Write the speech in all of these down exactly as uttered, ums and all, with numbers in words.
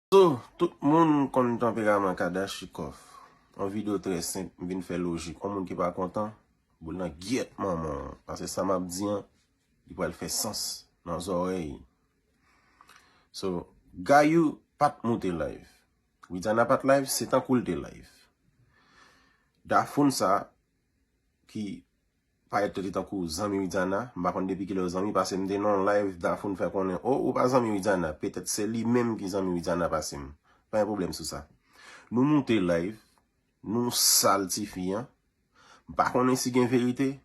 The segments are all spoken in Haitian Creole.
So, tout moun konn tanperaman Kadachikov. Yon videyo trè senp, m vin fè lojik. Yon moun ki pa kontan, boul nan gyèt manman w. Paske sa m ap di an, li pral fè sans nan zòrèy. So, Gayou pa t moute live. Widiana pa t live, se tankou l te live. Dafoun sa, ki parèt tèt li tankou zanmi Widiana. M pa konn depi kilè yo zanmi, paske m te nan yon live, Dafoun fè konnen, o, ou pa zanmi Widiana. Petèt se li menm ki zanmi Widiana pase m. Pa gen pwoblèm sou sa. Nou moute live, nou sal tifi an. M pa konnen si gen verite,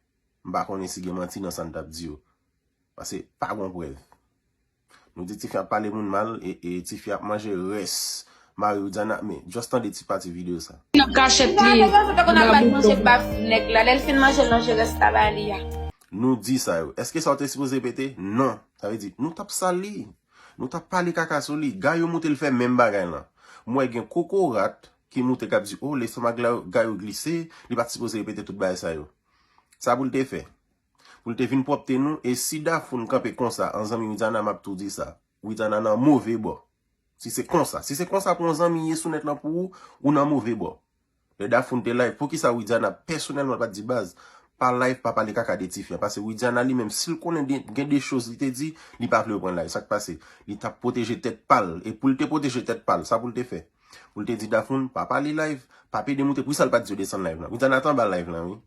m pa konnen si gen manti nan sa n t ap di yo. Paske pa gon prèv. Nou di tifi ap pale moun mal, e, e tifi ap manje rès mari Widiana, men just tande ti pati videyo sa. N ap kachèt li. Nan bouton. Manje baf nèg la. Lè l fin manje l, manje rès la ba li a. Nou di sa yo. Èske sa yo te sipoze repete? Non. Sa vle di, nou t ap sal li. Nou t ap pale kaka sou li. Gayou moute l fè menm bagay lan. M wè gen kokorat ki moute k ap di, o, lestomak Gayou glise, li pa t sipoze repete tout bagay sa yo. Sa pou l te fè? Pou l te vin pwòpte nou, e si Dafoun kanpe konsa, an zanmi Widiana, m ap tou di sa. Widiana nan move bò. Si se konsa, si se konsa pou yon zanmi ye sou nèt lan pou ou, ou nan move bò. Lè Dafoun te live, poukisa Widiana pèsonèlman pa t di baz, pa live, pa pale kaka de tifi an? Paske Widiana li menm, si l konnen gen de choz li te di, li pa vle yo pran live. Sa k pase? Li t ap pwoteje tèt pa l. E pou l te pwoteje tèt pa l, sa pou l te fè? Pou l te di Dafoun, pa pale live, pa pede moute, poukisa l pa t di yo desann live lan? Widiana t anba live lan, wi.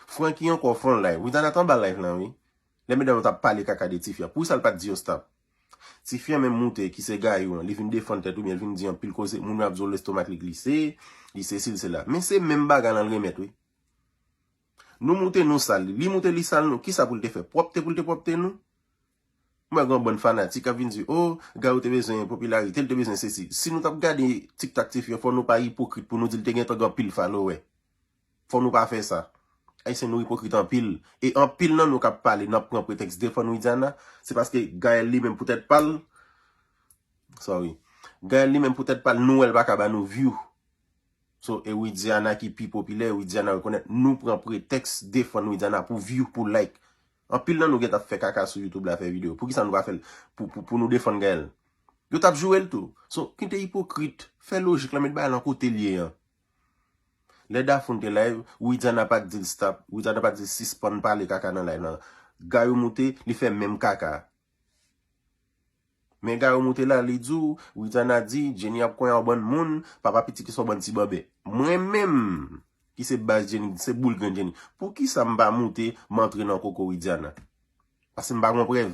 Francky ankò fè yon live. Widiana t anba live lan, wi. Lè medam yo t ap pale kaka de tifi an, poukisa l pa t di yo stop? Tifi an menm moute, ki se Gayou an, li vin defann tèt ou byen, li vin di anpil koze, moun yo ap di w lestomak li glise, li sesi, li sela. Men se menm bagay lan l remèt, wi. Nou moute, nou sal li. Li moute, li sal nou. Kisa pou l te fè? Pwòpte pou l te pwòpte nou? M wè gen yon bann fanatik k ap vin di, o, Gayou te bezwen popilarite, l te bezwen sesi. Si nou t ap gade TikTok tifi an, fò nou pa ipokrit pou nou di l te gentan gen anpil follower. Fò nou pa fè sa. Ayisyen nou ipokrit anpil. E anpil nan nou k ap pale, n ap pran pretèks defann Widiana, se paske Gaël li menm pou tèt pa l, sorry. Gaël li menm pou tèt pa l, nou wè l pa ka ba nou view. So, e Widiana ki pi popilè, Widiana rekonèt, nou pran pretèks defann Widiana pou view, pou like. Anpil nan nou gentan ap fè kaka sou YouTube la, fè videyo. Poukisa nou pa fè l pou, pou, pou nou defann Gaël? Yo t ap joure l tou. So, kite ipokrit, fè lojik lan, met bagay lan kote l ye an. Lè Dafoun te live, Widiana pa t di l stop, Widiana pa t di l sispann pale kaka nan live lan. Gayou moute, li fè menm kaka. Men Gayou moute la, li di w, Widiana di, Jenny ap konyen yon bann moun, papa pitit li se yon bann ti bòbè. Mwen menm, ki se baz Jenny, se boul grenn Jenny. Poukisa m pa moute, m antre nan koko Widiana? Paske m pa gon prèv.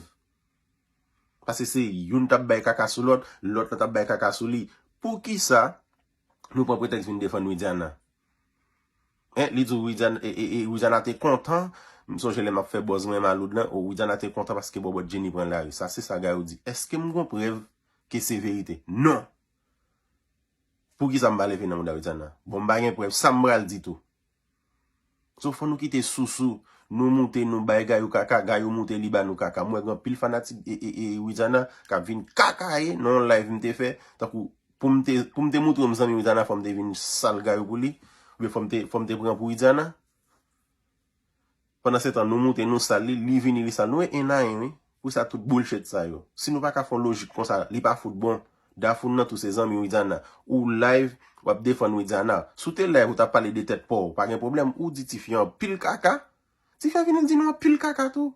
Paske se youn t ap bay kaka sou lòt, lòt la t ap bay kaka sou li. Poukisa nou pran pretèks vin defann Widiana? Hein, li di Widiana, e, e, e, Widiana te kontan. M sonje lè m ap fè buzz mwen maloud lan, o, Widiana te kontan paske bòbòt Jenny pran lari. Sa se sa Gayou di. Èske m gon prèv ke se verite? Non. Poukisa m pa leve nan mouda Widiana? Bon, m pa gen prèv. Sa m pral di tou. So, fò nou kite sousou. Nou moute, nou bay Gayou kaka, Gayou moute, li ba nou kaka. M wè gen anpil fanatik e, e, e Widiana k ap vin kakaye nan yon live m te fè. Tankou, pou m te, pou m te moutre w m zanmi Widiana, fò m te vin sal Gayou pou li. Oubyen fò m te, fò m te pran pou Widiana. Pandansetan, nou moute, nou sal li, li vini, li sal nou, e en a en, wi. Poukisa tout bullshit sa yo? Si nou pa ka fè yon lojik konsa, li pa fout bon. Dafoun nan tou se zanmi Widiana. Ou live, w ap defann Widiana. Si w te live, ou t ap pale de tèt pa w, pa gen pwoblèm. Ou di tifi an anpil kaka. Tifi an vini di nou anpil kaka tou.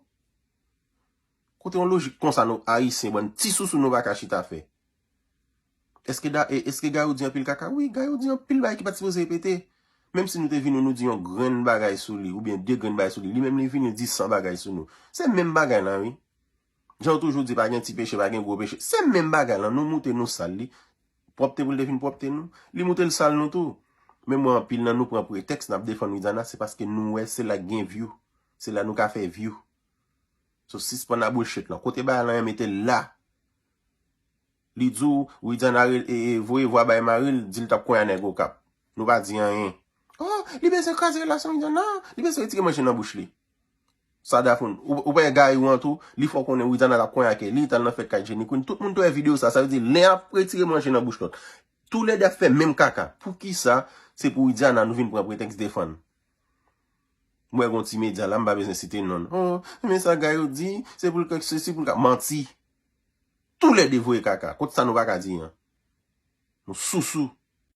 Kote yon lojik konsa nou Ayisyen, bann ti sousou nou pa ka chita fè? Èske da, e, èske Gayou di anpil kaka? Wi, Gayou di anpil bagay ki pa t sipoze repete. Menm si nou te vini, nou di yon grenn bagay sou li, oubyen de grenn bagay sou li, li menm li vini di san bagay sou nou. Se menm bagay lan, wi. Jan yo toujou di, pa gen ti peche, pa gen gwo peche. Se menm bagay lan, nou moute, nou sal li. Pwòpte pou l te vin pwòpte nou. Li moute, l sal nou tou. Men m wè anpil nan nou pran pretèks, n ap defann Widiana, se paske nou wè se la k gen view. Se la nou ka fè view. So, sispann a bullshit lan. Kote bagay lan, mete l la. Li di w, Widiana re-, e, e, voye vwa bay mari l, di l t ap konyen nèg Okap. Nou pa di anyen. Oh, li bezwen kraze relasyon Widiana, li bezwen retire manje nan bouch li. Sa Dafoun, ou, ou pa wè Gayou an tou, li fè w konnen Widiana t ap konyen ak li, t al nan fèt kay Jenny Queen. Tout moun te wè videyo sa, sa vle di, len ap retire manje nan bouch lòt. Toulède ap fè menm kaka. Poukisa se pou Widiana nou vin pran pretèks defann? M wè gon ti medya la, m pa bezwen site non l. Oh, men sa Gayou di, se pou l kèk sesi, pou l ka manti. Toulède voye kaka. Kot sa nou pa ka di an? Yon sousou.